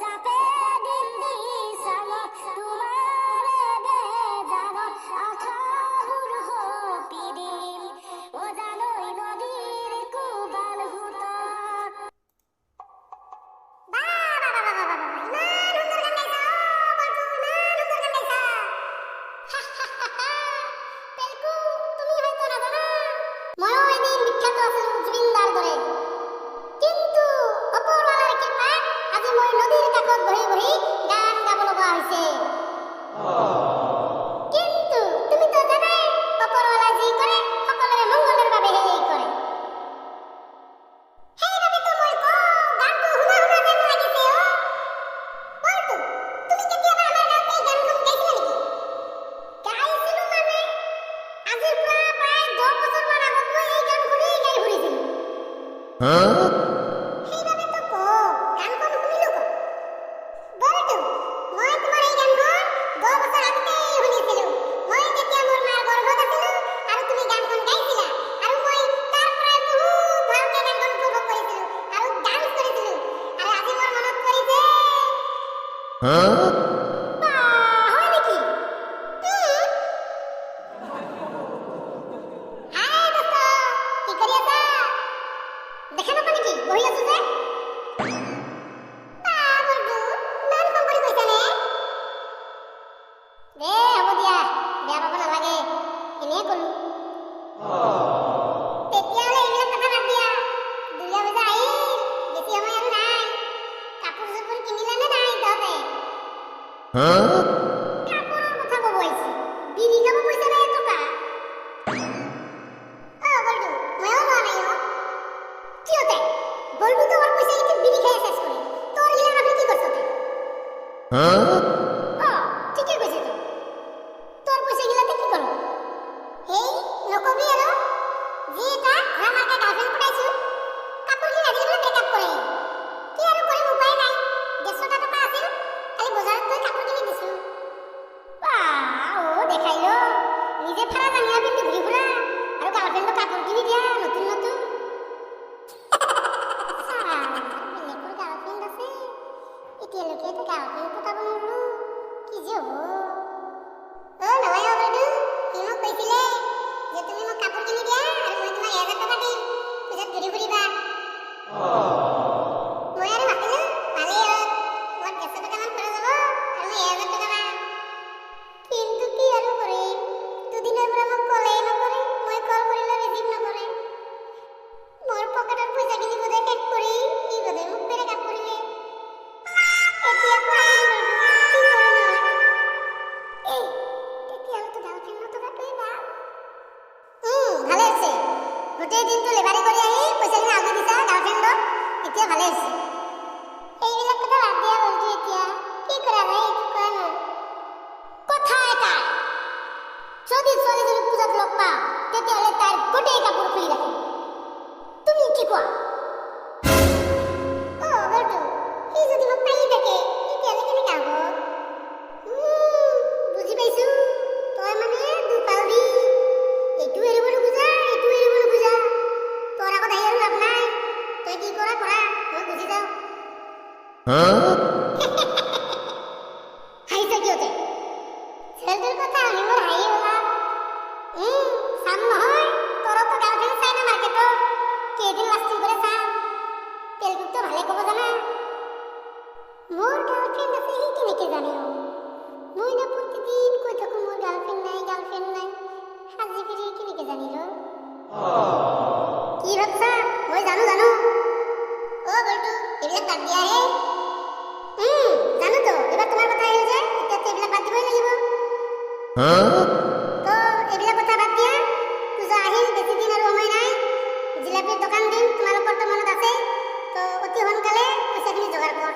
জাপে দিন দিছা মোক তোমাৰে বেজাৰত আশাবোৰ সপি দিম অ জানৈ নদীৰ কোবাল সোঁতত। বা বা বা বা বা বা, ইমান সুন্দৰ গান গাইছা অ বল্টু, ইমান সুন্দৰ গান গাইছা। পেলকু, তুমি হয়তো নাজানা, ময়ো এদিন বিখ্যাত আছিলো জুবিনদাৰ দৰে। কিন্তু ওপৰৱালাৰ কৃপাত আজি মই নদীৰ কাষত বহি বহি গান গাব লগা হৈছে। কিন্তু তুমিতো জানাই, ওপৰৱালা যি কৰে সকলোৰে মংগলৰ বাবেহে কৰে। সেইবাবেতো মই কওঁ, গানটো শুনা শুনা যেন লাগিছে অ। বল্টু, তুমি কেতিয়াবা আমাৰ গাঁৱত এই গানখন গাইছিলা নেকি? গাইছিলো মানে, আজিৰ পৰা প্ৰায় 10 বছৰমান আগত মই এই গানখনেই গাই ফুৰিছিলো। সেইবাবেতো কওঁ, গানখন শুনিলো ক'ত? বল্টু, মই তোমাৰ এই গানখন 10 বছৰ আগতেই শুনিছিলো। মই তেতিয়া মোৰ মাৰ গৰ্ভত আছিলো আৰু তুমি গানখন গাইছিলা আৰু মই তাৰ পৰাই বহুত ভালকে গানখন উপভোগ কৰিছিলো আৰু ডান্স কৰিছিলো আৰু আজি মোৰ মনত পৰিছে। বা, হয় নেকি? হাই দোস্ত, কি কৰি আছা? দেখা নাপা নেকি বহি আছো যে? বা বল্টু, ইমান খং কৰি কৈছানে? দে, হ'ব দিয়া, বেয়া পাব নালাগে, এনেই ক'লো। তেতিয়াহ'লে এইবিলাক কথা বাদ দিয়া। দুৰ্গা পূজা আহিল, বেছি সময় আৰু নাই। কাপোৰ চাপোৰ কিনিলানে নাই তহঁতে? কাপোৰৰ কথা ক'ব আহিছে, বিড়ি খাব পইচা নাই এটকা। অ বল্টু, ময়ো লোৱা নাই অ। কিয় তে? বল্টু তো ওৰ পইচা কেইটা বিড়ি খাই শেষ কৰে, তোৰ গিলা আপুনি কি কৰছ তে? অ, ঠিকে কৈছে তো। তোৰ পইচা গিলাতে কি কৰ? এই নকবি আৰু, যি এটা ঘোঁৰা মাৰ্কা গাৰ্লফ্ৰেণ্ড পটাইছো, কাপোৰ কিনি নাদিলে বোলে ব্ৰেকআপ কৰে। কি আৰু কৰিম, উপায় নাই। 150টা টকা আছিল, কালি বজাৰত গৈ কাপোৰ কিনি দিছো। বা অ, দেখাই ল, নিজে ফাৰা জাঙিয়া পিন্ধি ঘূৰি ফুৰা আৰু গাৰ্লফ্ৰেণ্ডক কাপোৰ কিনি দিয়া নতুন নতুন। বেলেগৰ গাৰ্লফ্ৰেণ্ড আছে, এতিয়ালৈকে এটা গাৰ্লফ্ৰেণ্ড পটাব নোৱাৰো, কি যে হ'ব। অ নহয় অ বল্টু, সি মোক কৈছিলে যে তুমি মোক কাপোৰ কিনি দিয়া আৰু মই তোমাক 1000 টকা দিম, পূজাত ঘূৰি ফুৰিবা। মই আৰু ভাবিলো ভালেই হ'ল, মোৰ 150 টকামান খৰচ হ'ব আৰু মই 1000 টকা পাম। কিন্তু কি আৰু কৰিম, দুদিনৰ পৰা মোক কলেই নকৰে, মই কল কৰিলেও ৰিচিভ নকৰে। মোৰ পকেটৰ পইচাখিনি বোধহয় শেষ কৰি সি বোধহয় মোক ব্ৰেকআপ কৰিলে। এতিয়া কোৱাচোন বল্টু, কি কৰিম মই? এই তেতিয়াহ'লেতো গাৰ্লফ্ৰেণ্ড নথকাটোৱে ভাল। ভালে হৈছে, গোটেই দিনটো লেবাৰী কৰি আহি পইচাখিনি আগুৰি দিছা গাৰ্লফ্ৰেণ্ডক, এতিয়া ভালে হৈছে। এইবিলাক কথা বাদ দিয়া বল্টু, এতিয়া কি কৰা যায় এইটো কোৱা না। কথা এটাই, যদি ছোৱালীজনীক পূজাত লগ পাওঁ, তেতিয়াহ'লে তাইৰ গোটেই কাপোৰ খুলি ৰাখিম। তুমি কি কোৱা? অ বল্টু, সি যদি মোক পাই থাকে তেতিয়াহ'লে কেনেকা হ'ব? বুজি পাইছো, তই মানে দুফাল দি এইটো এৰিব নোখোজা, এইটো এৰিব নোখোজা। তোৰ আগত আহি আৰু লাভ নাই। তই কি কৰা কৰা, মই গুচি যাওঁ। হাঁহিছ কিয় তই? ছোৱালীটোৰ কথা শুনি মোৰ হাঁহি ওলাল। চাম নহয়, তোৰতো গাৰ্লফ্ৰেণ্ড চাইনা মাৰ্কেটত কেইদিন লাষ্টিং কৰে চাম। পেলকুকতো ভালে ক'ব জানা। মোৰ গাৰ্লফ্ৰেণ্ড আছে সি কেনেকে জানে অ? মই না প্ৰতিদিন কৈ থাকো মোৰ গাৰ্লফ্ৰেণ্ড নাই, গাৰ্লফ্ৰেণ্ড নাই। সাজি পিৰি কেনেকে জানিল? কি ভাবছা? মই জানো জানো। অ বল্টু, এইবিলাক বাদ দিয়া হে। জানো তো, এইবাৰ তোমাৰ কথা আহিল যে, এতিয়াতো এইবিলাক বাদ দিবই লাগিব। তো এইবিলাক কথা বাদ দিয়া। পূজা আহিল, বেছি দিন আৰু সময় নাই। জিলাপিৰ দোকান দিম, তোমালোকৰতো মনত আছে। তো অতি সোনকালে পইচাখিনি যোগাৰ কৰ।